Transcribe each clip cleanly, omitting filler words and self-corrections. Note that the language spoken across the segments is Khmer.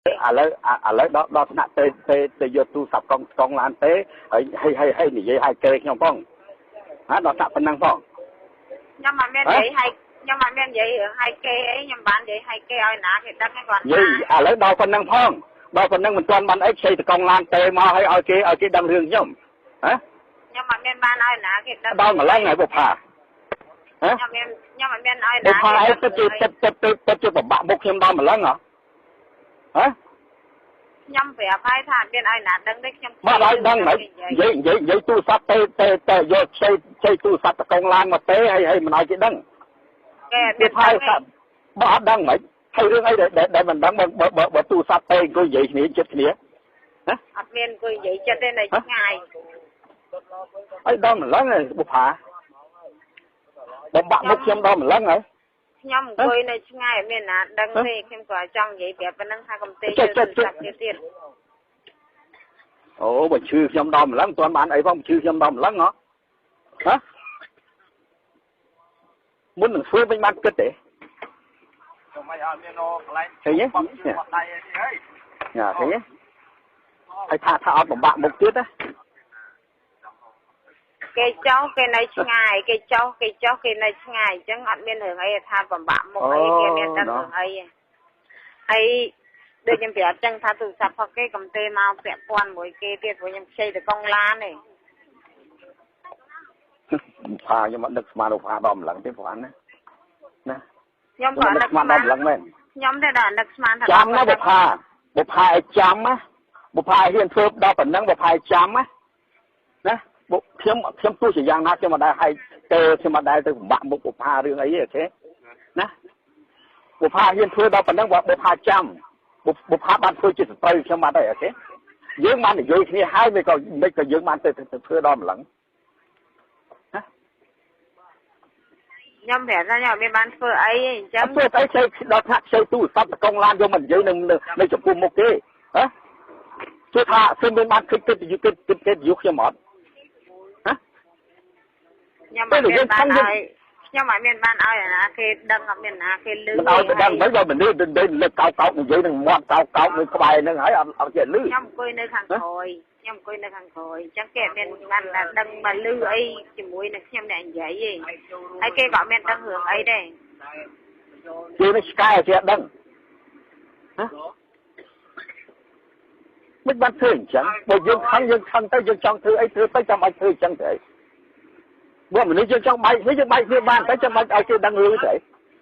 ឥឡូវឥឡូវដល់ដល់ថ្នាក់ទៅទៅទៅយកទូរស័ព្ទកង់កង់ឡានទេហើយហើយហើយនិយាយឲ្យគេខ្ញុំផងហ่าដល់ថ្នាក់ប៉ុណ្ណឹងផង ខ្ញុំអត់មាននិយាយឲ្យខ្ញុំអត់មាននិយាយរឿងឲ្យគេអីខ្ញុំបាននិយាយឲ្យគេឲ្យណាគេដឹងគាត់ និយាយឥឡូវដល់ប៉ុណ្ណឹងផងដល់ប៉ុណ្ណឹងមិនទាន់បានអីខ្ចីតកង់ឡានទេមកឲ្យឲ្យគេឲ្យគេដឹងរឿងខ្ញុំហ៎ ខ្ញុំអត់មានបានឲ្យណាគេដឹង ដល់ម្ល៉េះហើយបុផាហ៎ ខ្ញុំមានខ្ញុំអត់មានឲ្យ ណាបុផាអីទៅទៅទៅទៅទៅទៅពិបាកមុខខ្ញុំដល់ម្ល៉េះហ៎ហ៎ ខ្ញុំប្រាប់ហើយថាអត់មានឲ្យណាដឹងទេខ្ញុំ បាទឲ្យដឹងហើយនិយាយនិយាយនិយាយទូរស័ព្ទទៅទៅទៅយកខ្ចីខ្ចីទូរស័ព្ទតកង់ឡានមកទេហើយហើយមិនឲ្យគេដឹង គេអត់មានដឹង បើអត់ដឹងមិនហើយរឿងអីដែលមិនដឹងបើបើទូរស័ព្ទទេអង្គុយនិយាយគ្នាចិត្តគ្នា ណាអត់មានអង្គុយនិយាយចិត្តទេនៅឆ្ងាយ ហើយដល់ម្លឹងហើយបុផាបំបាក់មុខខ្ញុំដល់ម្លឹងហើយ ខ្ញុំអង្គុយនៅឆ្ងាយអត់មានណាដឹងទេខ្ញុំក៏ចង់និយាយប្រាប់ប៉ុណ្ណឹងថាកុំទេទូរស័ព្ទគេទៀត អូបើឈឺខ្ញុំដល់ម្លឹងមិនទាន់បានអីផងឈឺខ្ញុំដល់ម្លឹងហ៎ហ៎មុននឹងធ្វើវិញបានគិតទេ ខ្ញុំមិនអត់មានកន្លែង ឃើញទេ ដៃអីហី ញ៉ាឃើញទេហើយថាថាអត់បំបាក់មុខទៀតណា គេចោះគេនៅឆ្ងាយគេចោះគេចោះគេនៅឆ្ងាយអញ្ចឹងអត់មានរឿងអីថាបំបាក់មុខអីគេមានដឹងរឿងអីហើយដូចខ្ញុំប្រាប់ចឹងថាទូរស័ព្ទរបស់គេកំទេមកពាក់ព័ន្ធមួយគេទៀតព្រោះខ្ញុំខ្ចីទៅកង់ឡានទេ ផាខ្ញុំអត់នឹកស្មានដល់ផាដល់ម្លឹងទេព្រោះអានណាណា ខ្ញុំក៏នឹកស្មានដល់ម្លឹងមែន ខ្ញុំទេដល់នឹកស្មានថា ចាំណាបុផាបុផាឲ្យចាំណាបុផាហ៊ានធ្វើដល់ប៉ុណ្ណឹងបុផាឲ្យចាំណាណាខ្ញុំខ្ញុំទោះជាយ៉ាងណាខ្ញុំមិនដែលឲ្យទៅខ្ញុំមិនដែលទៅបំបាក់មុខបុផារឿងអីទេអូខេណាបុផាហ៊ានធ្វើដល់ប៉ុណ្ណឹងបុផាចាំបុផាបានធ្វើជាសត្រូវខ្ញុំបាត់ហើយអូខេយើងបាននិយាយគ្នាហើយវាក៏មិនក៏យើងបានទៅធ្វើដល់ម្លឹង ខ្ញុំប្រាប់ថាខ្ញុំអត់មានបានធ្វើអីទេអញ្ចឹង ធ្វើអីខ្ចីដល់ថ្នាក់ខ្ចីទូរស័ព្ទតកង់ឡានយកមកនិយាយនៅនៅចំពោះមុខគេហ៎ជួយថាខ្ញុំមានបានគិតគិតគិតគិតគិតយុខ្ញុំអត់ហ៎ ខ្ញុំអត់មានបានឲ្យខ្ញុំអត់មានបានឲ្យអាណាគេដឹងអត់មានអាណាគេលឺ មិនឲ្យទៅដឹងមិនបើមនុស្សទៅលើកោកោកនិយាយនឹងមាត់កោកកោកនៅក្បែរហ្នឹងហើយអត់អត់ចេះលឺ ខ្ញុំអង្គុយនៅខាងក្រោយខ្ញុំអង្គុយនៅខាងក្រោយអញ្ចឹងគេអត់មានបានដឹងមកលឺអីជាមួយនឹងខ្ញុំអ្នកនិយាយទេហើយគេក៏អត់មានដឹងរឿងអីដែរ គេនឹងឆ្កែគេអត់ដឹងហ៎មិនបានធ្វើអញ្ចឹងបើយើងខឹងយើងខឹងទៅយើងចង់ធ្វើអីធ្វើទៅចាំបាច់ធ្វើអញ្ចឹងទៅអីបើមនុស្សយើងចង់បែកគ្នាយើងបែកគ្នាបានតែចាំបាច់ឲ្យគេដឹងរឿងទៅអី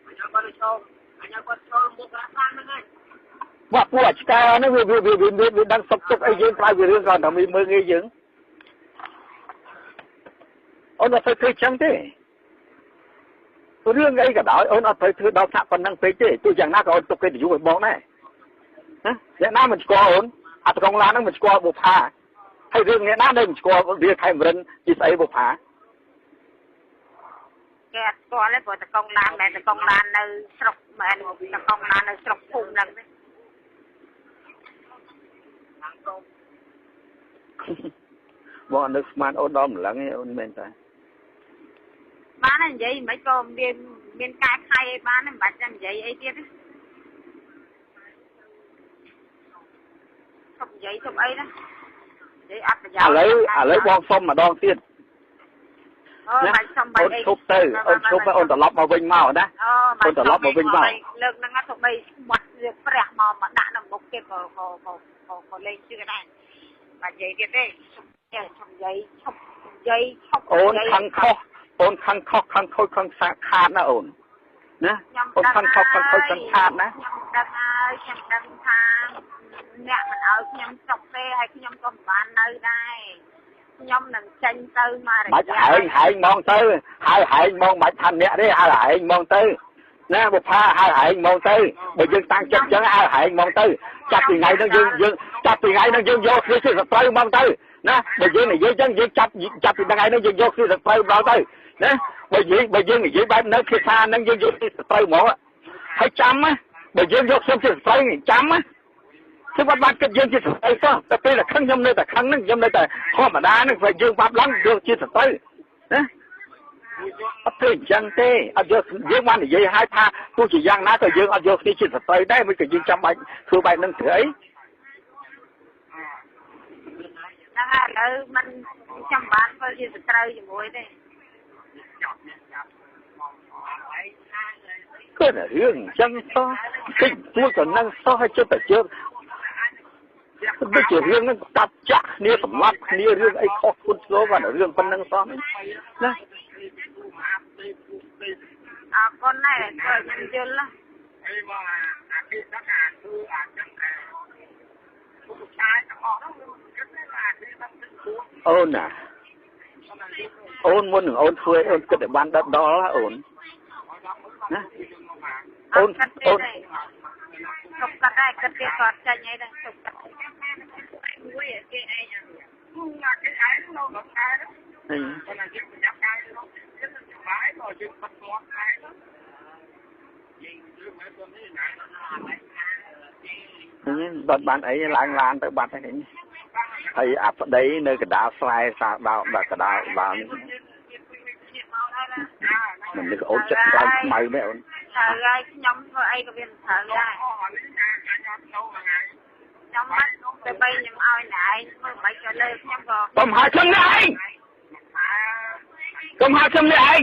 អញ្ញាគាត់ចូលអញ្ញាគាត់ចូលមុខរ៉ាហ្នឹងហើយ មកពួកអាឆ្កែហ្នឹងវាវាវាវាដឹងសុខទុក្ខអីយើងក្រៅពីរឿងគាត់តែមើលងាយយើងអូនអត់ត្រូវធ្វើចឹងទេរឿងអីក៏ដោយអូនអត់ត្រូវធ្វើដល់ថ្នាក់ប៉ុណ្ណឹងពេកទេទោះយ៉ាងណាក៏អូនទុកកិត្តិយសឲ្យបងដែរណាអ្នកណាមិនស្គាល់អូនអត្តកងឡានហ្នឹងមិនស្គាល់បុផាហើយរឿងអ្នកណាដែលមិនស្គាល់វាខេមរិនជាស្អីបុផា គេអត់ស្គាល់ទេព្រោះតកងឡានមិនមែនតកងឡាននៅស្រុកមិនមែនតកងឡាននៅស្រុកភូមិហ្នឹងទេ បងអត់នឹកស្មានអូនដល់ម្លឹងទេអូនមែនតា បានហើយនិយាយមិនក៏មានមានកែខៃអីបានមិនបាច់ចាំនិយាយអីទៀតទេឈប់និយាយឈប់អីណានិយាយអត់ប្រយោជន៍ ឥឡូវឥឡូវបងសុំម្ដងទៀត អូបាច់សុំបា អូន ច់អី ឈប់ទៅអូនឈប់ទៅអូនត្រឡប់មកវិញមកណា អូ អូនត្រឡប់មកវិញមក លើកហ្នឹងទៅបីមាត់វាព្រះមកមកដាក់នៅមុខគេក៏ក៏ក៏ក៏លេងជឿដែរបាច់និយាយទៀតទេឈប់ឈប់និយាយឈប់និយាយឈប់ អូនខឹងខុសអូនខឹងខុសខឹងខូចខឹងសាខាតណាអូនណា ខ្ញុំ អូន ដឹង ខឹងខុសខឹងខូចខឹងខាតណា ខ្ញុំដឹងហើយខ្ញុំដឹងថាអ្នកមិនឲ្យខ្ញុំសុខទេហើយខ្ញុំក៏មិនបាននៅដែរខ្ញុំនឹងចេញទៅមករ បាច់ យៈ ហែងហែងហ្មងទៅហើយហែងហ្មងបាច់ថាអ្នកទេហើយហែងហ្មងទៅណាបុផាហើយហែងហ្មងទៅបើយើងតាំងចិត្តអញ្ចឹងហើយហែងហ្មងទៅចាប់ពីថ្ងៃហ្នឹងយើងយើងចាប់ពីថ្ងៃហ្នឹងយើងយកគ្នាជាសត្រូវហ្មងទៅណាបើយើងនិយាយអញ្ចឹងយើងចាប់ចាប់ពីថ្ងៃហ្នឹងយើងយកគ្នាសត្រូវហ្មងទៅណាបើយើងបើយើងនិយាយបែបហ្នឹងភាសាហ្នឹងយើងយកជាសត្រូវហ្មងហើយចាំណាបើយើងយកខ្ញុំជាសត្រូវចាំណាខ្ញុំអត់បានគិតយើងជាសត្រូវសោះតែពេលតែខឹងខ្ញុំនៅតែខឹងហ្នឹងខ្ញុំនៅតែធម្មតាហ្នឹងព្រោះយើងបាប់ឡើងយកជាសត្រូវណា អត់ធ្វើអញ្ចឹងទេអត់យកយើងបាននិយាយឲ្យថាទោះជាយ៉ាងណាក៏យើងអត់យកគ្នាជាសត្រូវដែរមិនក៏យើងចាំបាច់ធ្វើបែបហ្នឹងធ្វើអី ហ្នឹងហើយឥឡូវមិនចាំបានធ្វើជាសត្រូវជាមួយទេ គឺរឿងអញ្ចឹងសោះតិចទួចក៏នឹងសោះឲ្យចិត្តតែជឿដូចជារឿងហ្នឹងកាប់ចាក់គ្នាសម្លាប់គ្នារឿងអីខុសធ្ងន់ធ្ងរបាទរឿងប៉ុណ្្នឹងសោះណា អរគុណដែរធ្វើខ្ញុំយល់ណា អីមកអាគេដឹកអាគឺអាចឹងអាผู้ชายទាំងអស់ហ្នឹងគិតថាអាគេដឹងទឹកខ្លួន អូនណាអូនមុននឹងអូនធ្វើអូនគិតឲ្យបានដល់ដល់អូនណាអូនអូន សុកកាត់ដែរគិតទៀតគាត់ចាញ់អីដែរសុកកាត់ មួយគេឯងអាគេឯងនៅដល់ខែហ្នឹងគាត់ថាយើងប្រញាប់កាយទៅទៀតសុបាយក៏យើងបិទមាត់ដែរយើងមិនទៅនេះណា ហ្នឹងបាត់បានអីឡើងឡានទៅបាត់ហើយហើយអាប្តីនៅកដាលស្រែសាដោដល់កដាលបាល់មិននឹកអូនចិត្តឡើងខ្មៅមែនអូន ត្រូវហើយខ្ញុំធ្វើអីក៏វាមិនត្រូវដែរខ្ញុំមិនទៅបីខ្ញុំឲ្យណែឯងធ្វើមិនក៏លើខ្ញុំក៏ កុំហៅខ្ញុំនេះឯងកុំហៅខ្ញុំនេះឯង